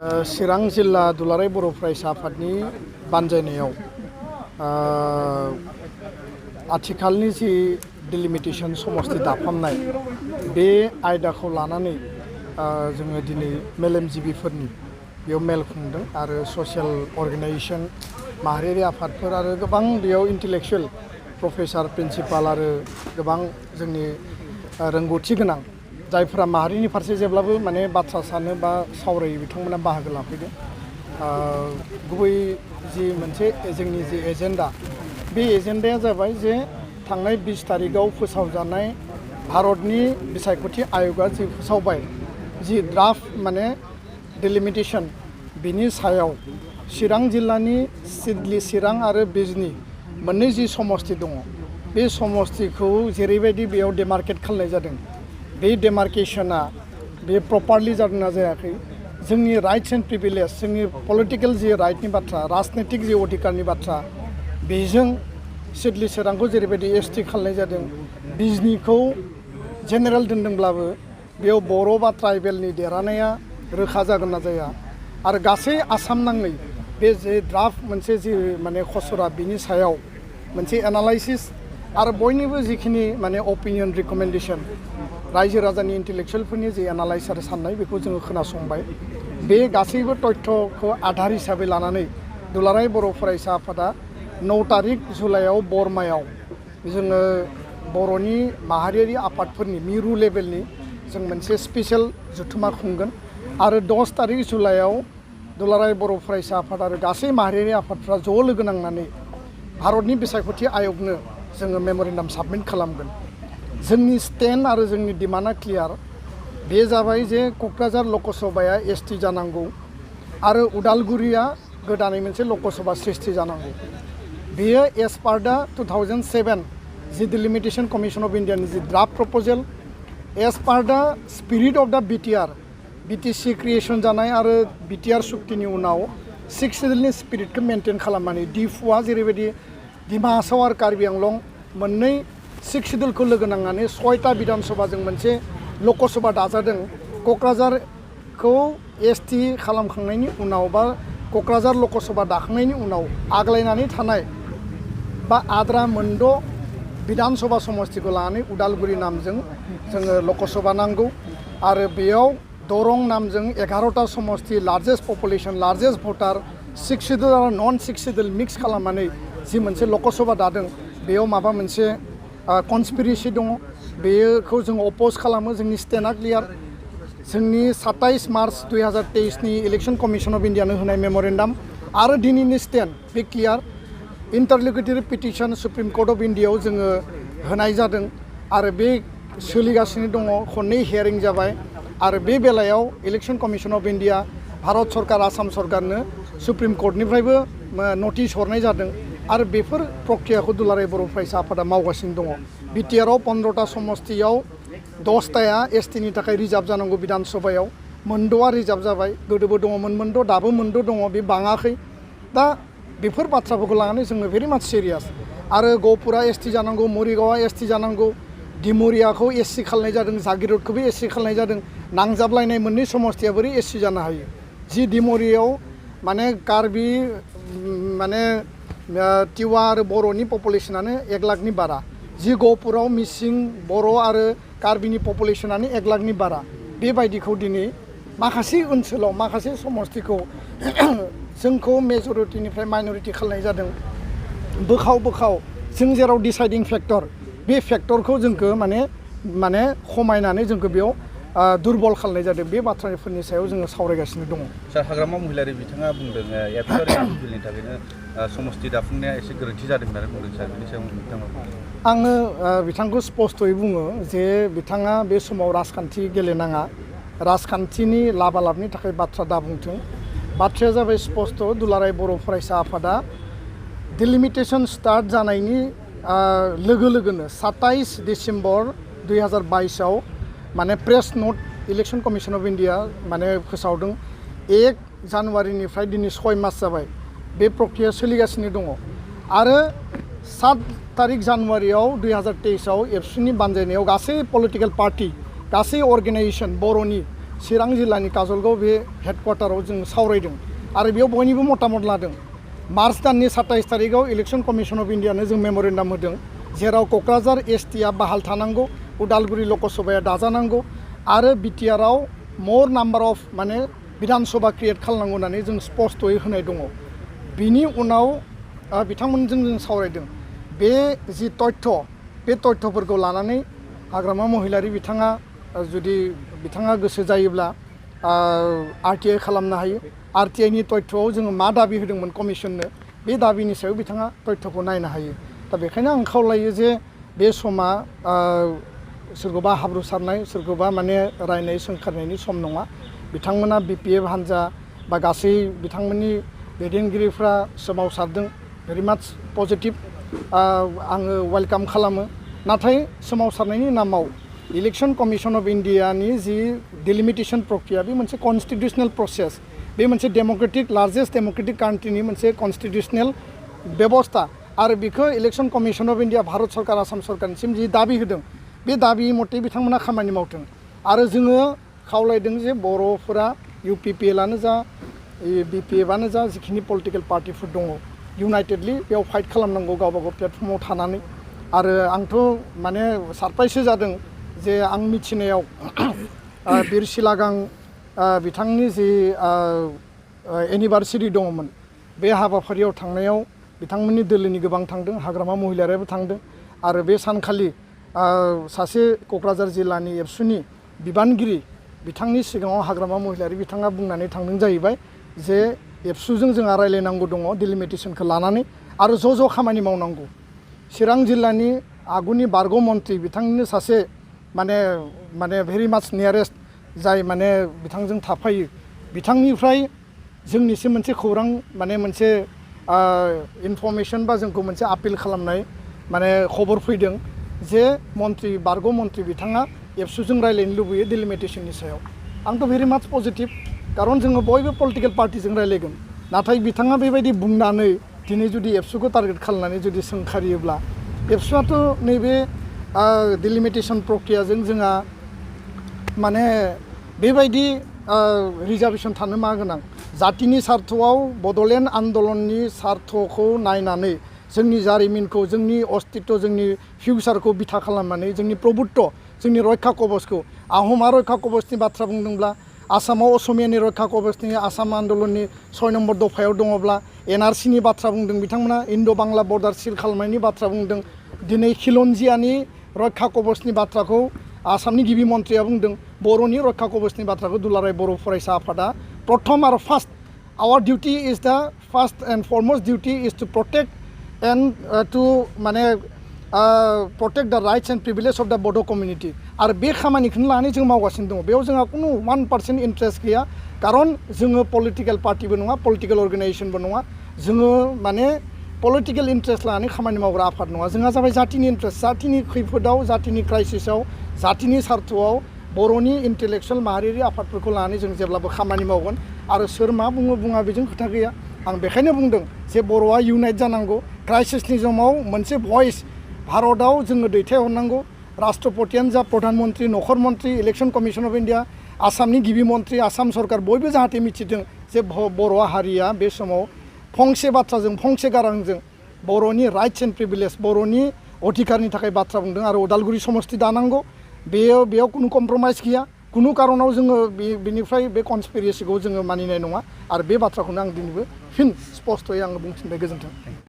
चिरां जिल्ला दुलाराय बर' फरायसा आफादनि बानजायनायाव आथिखालनि जि डिलिमिटेशन समस्ति दाफामनाय बे आयदाखौ लानानै जोङो दिनै मेलेमजिबिफोरनि बेयाव मेल खुंदों आरो ससियेल अर्गेनाइजेशन माहारियारि आफादफोर आरो गोबां बेयाव इन्टेलेक्चुवेल प्रफेसार प्रिन्सिपाल आरो गोबां जोंनि रोंगौथि गोनां जायफोरा माहारिनि फारसे जेब्लाबो माने बाथ्रा सानो बा सावरायो बिथांमोना बाहागो लाफैदों। गुबै जि मोनसे जोंनि जि एजेन्डा बे एजेन्डाया जाबाय जे थांनाय 20 तारिखआव फोसावजानाय भारतनि बिसायख'थि आयगआ जि फोसावबाय जि ड्राफ्ट माने डिलिमिटेशन बिनि सायाव चिरां जिल्लानि सिडली चिरां आरो बिजनी मोननै जि समस्ति दङ बे समस्तिखौ जेरैबायदि बेयाव डेमार्केट खालामनाय जादों बे डेमार्केशना बे प्रपारलि जादोंना जायाखै जोंनि राइट्स एन्ड प्रिभिलेज जोंनि पलिटिकल जि राइटनि बाथ्रा राजनैतिक जि अधिकारनि बाथ्रा बेजों सिडली चिरांखौ जेरैबायदि एसटि खालामनाय जादों बिजनीखौ जेनेरेल दोनदोंब्लाबो बेयाव बर' बा ट्राइबेलनि देरहानाया रोखा जागोन ना जाया आरो गासै आसाम नाङै बे जे ड्राफ्ट मोनसे जि माने खसरा बिनि सायाव मोनसे एनालाइसिस आरो बयनिबो जिखिनि माने अपिनियन रिकमेन्डेशन रायजो राजानि इन्टेलेक्चुवेलफोरनि जि एनालाइस आरो साननाय बेखौ जोङो खोनासंबाय बे गासैबो तथ्यखौ आधार हिसाबै लानानै दुलाराय बर' फरायसा आफादा 9 तारिख जुलाइआव बरमायाव जोङो बर'नि माहारियारि आफादफोरनि मिरु लेभेलनि जों मोनसे स्पेशल जथुमा खुंगोन आरो 10 तारिख जुलाइआव दुलाराय बर' फरायसा आफाद आरो गासै माहारियारि आफादफ्रा ज' लोगो नांनानै भारतनि बिसायख'थि आयगनो जोङो मेम'रेन्डाम साबमिट खालामगोन। जोंनि स्टेन्ड आरो जोंनि डिमान्डआ क्लियार बे जाबाय जे क'क्राझार ल'कसभाया एसटि जानांगौ आरो उदालगुरिया गोदानै मोनसे ल'कसभा सृष्टि जानांगौ। बेयो age per the 2007 the delimitation commission of इन्डियानि the draft proposal as per the spirit of the BTC creation जानाय आरो बिटिआर सुक्तिनि उनाव 6 सिडुलनि स्पिरिटखौ मेनटेन खालामनानै डिफुआ जेरैबायदि डिमा हासाव आरो कार्बि आंलं मोननै 6 सिडुलखौ लोगो नांनानै 6टा बिधानसभाजों मोनसे ल'कसभा दाजादों। क'क्राझारखौ एसटि खालामखांनायनि उनाव बा क'क्राझार ल'कसभा दाखांनायनि उनाव आग्लायनानै थानाय बा आद्रा मोनद' बिधानसभा समस्तिखौ लानानै उदालगुरि नामजों जोङो ल'कसभा नांगौ आरो बेयाव दरं नामजों 11टा समस्ति लार्जेस्ट पपुलेशन लार्जेस्ट भटार 6 सिडुल आरो नन 6 सिडुल मिक्स खालामनानै जि मोनसे ल'कसभा दादों बेयाव माबा मोनसे कनस्पिरेसि दङ बेखौ जों अपोज खालामो। जोंनि स्टेन्डआ क्लियार जोंनि 27 मार्च 2023 नि इलेक्शन कमिशन अफ इन्डियानो होनाय मेम'रेन्डाम आरो दिनैनि स्टेन्ड बे clear interlocutory petition supreme court of इन्डियायाव जोङो होनाय जादों आरो बे सोलिगासिनो दङ खननै हियारिं जाबाय आरो बे बेलायाव election commission of India Bharat सरकार आसाम सरकारनो सुप्रिम कर्टनिफ्रायबो नटिस हरनाय जादों आरो बेफोर प्रक्रियाखौ दुलाराय बर' फरायसा आफादा मावगासिनो दङ। बिटिआरआव 15टा समस्तियाव 10टाया एसटिनि थाखाय रिजार्भ जानांगौ बिधानसभायाव मोनद'आ रिजार्भ जाबाय गोदोबो दङमोन मोनद' दाबो मोनद' दङ बे बाङाखै दा बेफोर बाथ्राफोरखौ लानानै जोङो भेरि माच सिरियास आरो गहपुरा एसटि जानांगौ मरिगावआ एसटि जानांगौ डिमरियाखौ एससि खालामनाय जादों जागिरदखौबो एससि खालामनाय जादों नांजाबलायनाय मोननै समस्तिया बोरै एससि जानो हायो जि डिमरियाव माने कार्बि माने टिवा आरो बर'नि पपुलेशनानो 1 लाखनि बारा जि गहपुराव मिसिं बर' आरो कार्बिनि पपुलेशनानो 1 लाखनि बारा बेबायदिखौ दिनै माखासे ओनसोलाव माखासे समस्तिखौ जोंखौ मेजरिटिनिफ्राय माइनरिटि खालामनाय जादों बोखाव जों जेराव डिसाइडिं फेक्टर बे फेक्टरखौ जोंखौ माने खमायनानै जोंखौ बेयाव दुर्बल खालामनाय जादों बे बाथ्राफोरनि सायाव जोङो सावरायगासिनो दङ। सार हाग्रामा महिलारि बिथाङा बुंदों बिलनि थाखायनो समस्ति दाफुंनाया एसे गोरोन्थि जादों होननानै बुंदों सार बेनि सायाव नोंथाङा आङो बिथांखौ स्पस्तयै बुङो जे बिथाङा बे समाव राजखान्थि गेलेनाङा राजखान्थिनि लाबालाबनि थाखाय बाथ्रा दाबुंथों बाथ्राया जाबाय स्पस्त दुलाराय बर' फरायसा आफादा डिलिमिटेशन स्टार्ट जानायनि लोगो लोगोनो 27 डिसेम्बर 2022 माने press note election commission of India माने फोसावदों 1 जानुवारिनिफ्राय दिनै 6 मास जाबाय बे प्रक्रिया सोलिगासिनो दङ आरो 7 तारिख जानुवारियाव 2023 एबसुनि बानजायनायाव गासै पलिटिकल पार्टी गासै अर्गेनाइजेशन बर'नि चिरां जिल्लानि काजलगाव बे हेडक्वार्टाराव जों सावरायदों आरो बेयाव बयनिबो मतामत लादों। मार्च दाननि 27 तारिखआव इलेक्शन कमिशन अफ इन्डियानो जों मेम'रेन्डाम होदों जेराव क'क्राझार एसटिआ बाहाल थानांगौ, उदालगुरि ल'कसभाया दाजानांगौ आरो बिटिआरआव मोर नाम्बार अफ माने विधानसभा क्रिएट खालामनांगौ होननानै जों स्पष्टयै होनाय दङ। बिनि उनाव बिथांमोनजों जों सावरायदों बे जि तथ्य बे तथ्यफोरखौ लानानै हाग्रामा महिलारि बिथाङा जुदि बिथाङा गोसो जायोब्ला आरटिआइ खालामनो हायो। आरटिआइनि तथ्यआव जोङो मा दाबि होदोंमोन कमिसननो बे दाबिनि सायाव बिथाङा तथ्यखौ नायनो हायो। दा बेखायनो आं खावलायो जे बे समा सोरखौबा हाब्रु सारनाय सोरखौबा माने रायनाय सोंखारनायनि सम नङा। बिथांमोना बिपिएफ हान्जा बा गासै बिथांमोननि दैदेनगिरिफ्रा सोमावसारदों भेरि माच पजिटिभ आङो वेलकाम खालामो। नाथाय सोमावसारनायनि नामाव इलेक्शन कमिशन अफ इन्डियानि जि डिलिमिटेशन प्रक्रिया बे मोनसे कन्स्टिटिउसनेल प्रसेस, बे मोनसे डेम'क्रेटिक लार्जेस्ट डेम'क्रेटिक कान्ट्रिनि मोनसे कन्स्टिटिउसनेल बेबस्था आरो बेखौ election commission of India Bharat सरकार आसाम सरकारनिसिम जि दाबि होदों बे दाबि मथे बिथांमोना खामानि मावथों आरो जोङो खावलायदों जे बर'फोरा इउपिपिएलआनो जा बिपिएफआनो जा जिखिनि पलिटिकेल पार्टिफोर दङ इउनाइटेडलि बेयाव फाइट खालामनांगौ गावबा गाव प्लेटफर्माव थानानै। आरो आंथ' माने सारप्राइससो जादों जे आं मिथिनायाव बिर सिलागां बिथांनि जि एनिभार्सारि दङमोन बे हाबाफारियाव थांनायाव बिथांमोननि दोलोनि गोबां थांदों, हाग्रामा महिलारियाबो थांदों आरो बे सानखालि सासे क'क्राझार जिल्लानि एबसुनि बिबानगिरि बिथांनि सिगाङाव हाग्रामा महिलारि बिथाङा बुंनानै थांदों जाहैबाय जे एबसुजों जोंहा रायलायनांगौ दङ डिलिमिटेशनखौ लानानै आरो ज' खामानि मावनांगौ। चिरां जिल्लानि आगुनि बारग' मन्त्रि बिथांनिनो सासे माने भेरि माच नियारेस्ट जाय माने बिथांजों थाफायो बिथांनिफ्राय जोंनिसिम मोनसे खौरां माने मोनसे इनफरमेशन बा जोंखौ मोनसे आपिल खालामनाय माने खबर फैदों जे बारग' मन्त्रि बिथाङा एबसुजों रायलायनो लुबैयो डिलिमिटेशननि सायाव। आंथ' भेरि माच पजिटिभ खारन जोङो बयबो पलिटिकेल पार्टिजों रायलायगोन। नाथाय बिथाङा बेबायदि बुंनानै दिनै जुदि एबसुखौ टारगेट खालामनानै जुदि सोंखारियोब्ला एबसुआथ' नैबे डिलिमिटेशन प्रक्रियाजों जोंहा माने बेबायदि रिजार्भेसन थानो मा गोनां। जातिनि सार्थआव बड'लेण्ड आन्दलननि सार्थखौ नायनानै जोंनि जारिमिनखौ जोंनि अस्तित्व जोंनि फिउचारखौ बिथा खालामनानै जोंनि प्रभुत्व जोंनि रैखा कबचखौ आहमा रैखा कबचनि बाथ्रा बुंदोंब्ला आसामाव असमियानि रैखा कबचनि आसाम आन्दलननि 6 नम्बर दफायाव दङब्ला एनआरसिनि बाथ्रा बुंदों बिथांमोना इन्ड' बांला बर्डार सिल खालामनायनि बाथ्रा बुंदों। दिनै खिलन्जियानि रैखा कबचनि बाथ्राखौ आसामनि गिबि मन्थ्रिया बुंदों। बर'नि रैखा कबचनि बाथ्राखौ दुलाराय बर' फरायसा आफादा प्रथम आरो first our duty is the first and foremost duty is to protect and to माने protect the rights and privileges of the Bodo community आरो बे खामानिखौनो लानानै जों मावगासिनो दङ। बेयाव जोंहा कुनु 1% इन्ट्रेस्ट गैया खारन जोङो पलिटिकेल पार्टिबो नङा पलिटिकेल अर्गेनाइजेसनबो नङा जोङो माने पलिटिकेल इन्ट्रेस्ट लानानै खामानि मावग्रा आफाद नङा। जोंहा जाबाय जातिनि इन्ट्रेस्ट, जातिनि खैफोदाव जातिनि क्राइसिसआव जातिनि सार्थआव बर'नि इन्टेलेक्सुवेल माहारियारि आफादफोरखौ लानानै जों जेब्लाबो खामानि मावगोन आरो सोर मा बुङो बुङा बेजों खोथा गैया। आं बेखायनो बुंदों जे बर'आ इउनाइट जानांगौ, क्राइसिसनि समाव मोनसे भइस भारतआव जोङो दैथायहरनांगौ। राष्ट्रपतियानो जा प्रधान मन्त्रि नखर मन्त्रि इलेक्शन कमिशन अफ इन्डिया आसामनि गिबि मन्त्रि आसाम सरकार बयबो जाहाथे मिथिदों जे बर' हारिया बे समाव फंसे बाथ्राजों फंसे गारांजों बर'नि राइट्स एन्ड प्रिभिलेज बर'नि अधिकारनि थाखाय बाथ्रा बुंदों आरो उदालगुरि समस्ति दानांगौ। बेयाव कुनु कमप्रमाइज गैया, कुनु कारनाव जोङो बेनिफ्राय बे कनस्पिरेसिखौ जोङो मानिनाय नङा आरो बे बाथ्राखौनो आं दिनैबो फिन स्पष्टयै आङो बुंफिनबाय। गोजोन्थों।